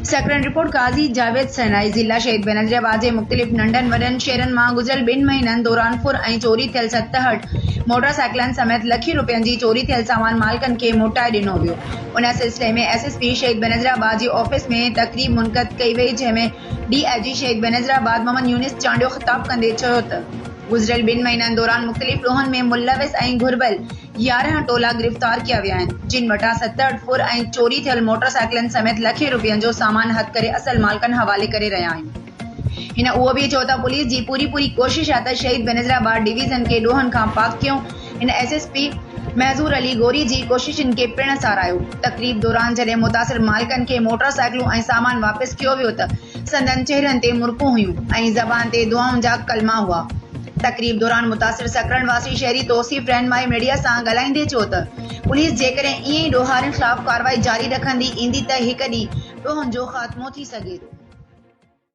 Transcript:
Sakrand, report, Qazi Javed Sanai, ضلع شهيد بينظير آباد جي مختلف ننڍن وڏن شهرن مان گذريل ٻن مهينن دوران ڦر ۽ چوري ٿيل 67 موٽر سائيڪلن سميت لکين روپين جي چوري ٿيل سامان مالڪن کي موٽائي ڏنو ويو. ان سلسلي ۾ ايس ايس پي شهيد بينظير آباد جي آفيس ۾ تقريب منعقد ڪئي وئي جنهن ۾ ڊي I جي شهيد بينظير آباد محمد يونس چانڊيو خطاب ڪندي چيو ته گذريل ٻن مهينن دوران مختلف ڏوهن ۾ ملوث ۽ گهربل 11 ٽولا گرفتار ڪيا ويا آهن، جن وٽان 67 ڦر ۽ چوري ٿيل موٽر سائيڪلن سميت لکين روپين جو سامان هٿ ڪري اصل مالڪن حوالي ڪري رهيا آهيون. هن اهو به چيو ته پوليس جي پوري پوري ڪوشش آهي ته شهيد بينظير آباد ڊويزن کي ڏوهن کان پاڪ ڪيون. هن S S P Mahzoor Ali Ghauri جي ڪوششن کي پڻ ساراهيو. تقريب دوران جڏهن متاثر مالڪن کي موٽر سائيڪلون ۽ سامان واپس ڪيو ويو ته سندن چهرن تي مرڪون هيون ۽ زبان تي دعائن جا ڪلما هئا. تقريب دوران متاثر سڪرنڊ واسي شهري توصيف رهنمائي ميڊيا سان ڳالهائيندي چيو ته پوليس جيڪڏهن ائين ئي ڏوهارين خلاف ڪارروائي جاري رکندي ايندي ته هڪ ڏينهن ڏوهن جو خاتمو ٿي سگهي ٿو.